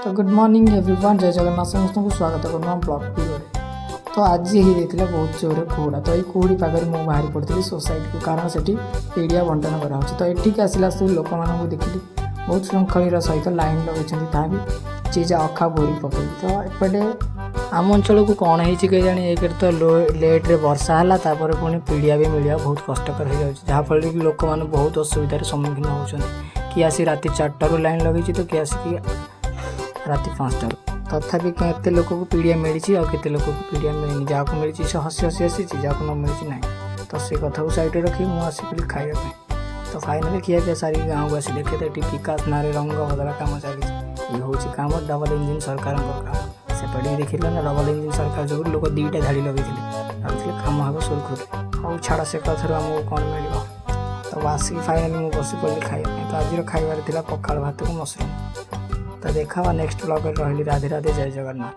ତ good morning everyone, ଜୟ ଜଗନ୍ନାଥ। ସମସ୍ତଙ୍କୁ ସ୍ୱାଗତ କରୁଛି ବ୍ଲଗ୍ ଭିଡ଼ିଓରେ। ତ ଆଜି ହେଇଯାଇଥିଲା ବହୁତ ଜୋରରେ କୁହୁଡ଼ା। ତ ଏଇ କୁହୁଡ଼ି ପାଗରେ ମୁଁ ବାହାରି ପଡ଼ିଥିଲି ସୋସାଇଟିକୁ, କାରଣ ସେଠି ପିଡ଼ିଆ ବଣ୍ଟନ କରାହେଉଛି। ତ ଏଠିକି ଆସିଲା ସବୁ ଲୋକମାନଙ୍କୁ ଦେଖିଲି, ବହୁତ ଶୃଙ୍ଖଳିର ସହିତ ଲାଇନ୍ ଲଗେଇଛନ୍ତି, ତାହା ବି ଯିଏ ଯାହା ଅଖା ବୋରି ପକେଇକି। ତ ଏପଟେ ଆମ ଅଞ୍ଚଳକୁ କ'ଣ ହେଇଛି କେଜାଣି, ଏକରେ ତ ଲେଟ୍ରେ ବର୍ଷା ହେଲା, ତାପରେ ପୁଣି ପିଡ଼ିଆ ବି ମିଳିବା ବହୁତ କଷ୍ଟକର ହେଇଯାଉଛି, ଯାହାଫଳରେ କି ଲୋକମାନେ ବହୁତ ଅସୁବିଧାର ସମ୍ମୁଖୀନ ହେଉଛନ୍ତି। କିଏ ଆସି ରାତି 4ଟାରୁ ଲାଇନ୍ ଲଗେଇଛି ତ କିଏ ଆସିକି ରାତି 5ଟାରୁ। ତଥାପି କେତେ ଲୋକକୁ ପିଡ଼ିଆ ମିଳିଛି ଆଉ କେତେ ଲୋକକୁ ପିଡ଼ିଆ ମିଳିନି। ଯାହାକୁ ମିଳିଛି ସେ ହସି ହସି ଆସିଛି, ଯାହାକୁ ନ ମିଳିଛି ନାହିଁ। ତ ସେ କଥାକୁ ସାଇଡ଼ରେ ରଖି ମୁଁ ଆସିଥିଲି ଖାଇବା ପାଇଁ। ତ ଫାଇନାଲି ଖିଆ ପିଆ ସାରିକି ଗାଁକୁ ଆସି ଦେଖେ ତ ଏଠି ବିକାଶ ନାଁରେ ରଙ୍ଗ ବଦଳା କାମ ଚାଲିଛି। ଇଏ ହେଉଛି କାମ, ଡବଲ ଇଞ୍ଜିନ୍ ସରକାରଙ୍କ କାମ। ସେପଟେ ବି ଦେଖିଲେ ନା, ଡବଲ ଇଞ୍ଜିନ୍ ସରକାର ଯୋଗୁଁ ଲୋକ ଦୁଇଟା ଧାଡ଼ି ଲଗେଇଥିଲେ, ଭାବୁଥିଲେ କାମ ହେବ ସୁରୁଖୁରୁରେ। ହଉ ଛାଡ଼, ସେ କଥାରୁ ଆମକୁ କ'ଣ ମିଳିବ? ତ ଆସିକି ଫାଇନାଲି ମୁଁ ବସି ପଡ଼ିଲି ଖାଇବା ପାଇଁ। ତ ଆଜିର ଖାଇବାରେ ଥିଲା ପଖାଳ ଭାତକୁ ମସରୁମ୍। ତ ଦେଖା ହବା ନେକ୍ସଟ ବ୍ଲଗରେ। ରହିଲି, ରାଧେ ରାଧେ, ଜୟ ଜଗନ୍ନାଥ।